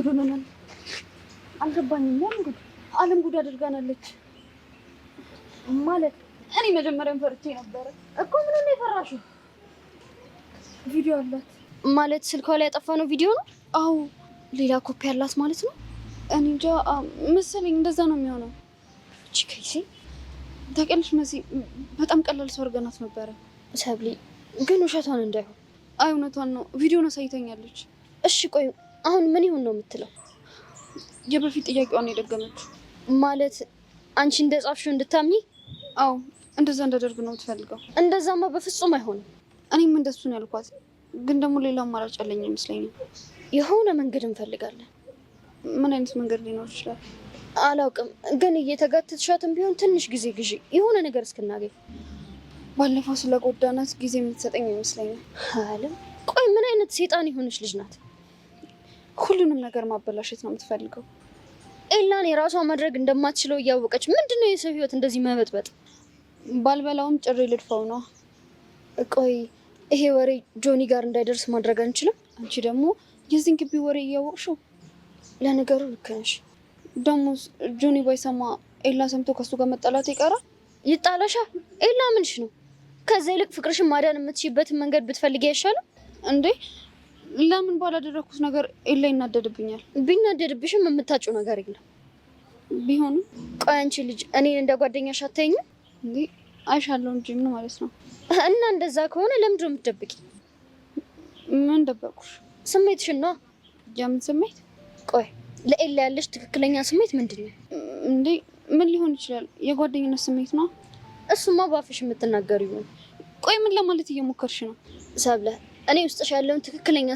ጉድ ሆነናል። አልገባኝም። ለምን ጉድ? አለም ጉድ አድርጋናለች። ማለት እኔ መጀመሪያም ፈርቼ ነበረ እኮ። ምን ነው የፈራሽው? ቪዲዮ አላት። ማለት ስልኳ ላይ ያጠፋነው ቪዲዮ ነው? አዎ። ሌላ ኮፒ አላት ማለት ነው? እኔ እንጃ መሰለኝ፣ እንደዛ ነው የሚሆነው። እቺ ከይሲ። ታውቂያለሽ መሲ፣ በጣም ቀላል ሰው አድርገናት ነበረ። ሰብሊ ግን ውሸቷን እንዳይሆን። አይ እውነቷን ነው፣ ቪዲዮን አሳይታኛለች። እሺ ቆይ አሁን ምን ይሁን ነው የምትለው? የበፊት ጥያቄዋን የደገመችው። ማለት አንቺ እንደጻፍሽው እንድታምኚ? አዎ፣ እንደዛ እንዳደርግ ነው የምትፈልገው። እንደዛማ በፍጹም አይሆንም። እኔም እንደሱ ነው ያልኳት፣ ግን ደግሞ ሌላ አማራጭ ያለኝ አይመስለኝም። የሆነ መንገድ እንፈልጋለን። ምን አይነት መንገድ ሊኖር ይችላል? አላውቅም፣ ግን እየተጋተትሻትም ቢሆን ትንሽ ጊዜ ግዢ፣ የሆነ ነገር እስክናገኝ። ባለፈው ስለ ጎዳናት ጊዜ የምትሰጠኝ ይመስለኛል። አለም ቆይ ምን አይነት ሴጣን የሆነች ልጅ ናት? ሁሉንም ነገር ማበላሸት ነው የምትፈልገው። ኤላን የራሷ ማድረግ እንደማትችለው እያወቀች ምንድነው የሰው ህይወት እንደዚህ መበጥበጥ? ባልበላውም ጭሬ ልድፈው ነው። ቆይ ይሄ ወሬ ጆኒ ጋር እንዳይደርስ ማድረግ አንችልም? አንቺ ደግሞ የዚህን ግቢ ወሬ እያወቅሽው። ለነገሩ ልክ ነሽ። ደግሞ ጆኒ ባይሰማ ኤላ ሰምቶ ከሱ ጋር መጣላት ይቀራል። ይጣላሻ። ኤላ ምንሽ ነው? ከዛ ይልቅ ፍቅርሽን ማዳን የምትችይበትን መንገድ ብትፈልጊ አይሻልም? እንዴ ለምን ባላደረኩት ነገር ኤላ ይናደድብኛል? ቢናደድብሽም የምታጪው ነገር የለም። ቢሆንም ቆይ አንቺ ልጅ እኔን እንደ ጓደኛሽ አታይኝም? እንዴ አይሻለሁ እንጂ ምን ማለት ነው? እና እንደዛ ከሆነ ለምንድን ነው የምትደብቂ? ምን ደበቅኩሽ? ስሜትሽን ነዋ። የምን ስሜት? ቆይ ለኤላ ያለሽ ትክክለኛ ስሜት ምንድን ነው? እንዴ ምን ሊሆን ይችላል? የጓደኝነት ስሜት ነው። እሱማ ባፍሽ የምትናገሪው ነው። ቆይ ምን ለማለት እየሞከርሽ ነው? ሰብለ፣ እኔ ውስጥሽ ያለውን ትክክለኛ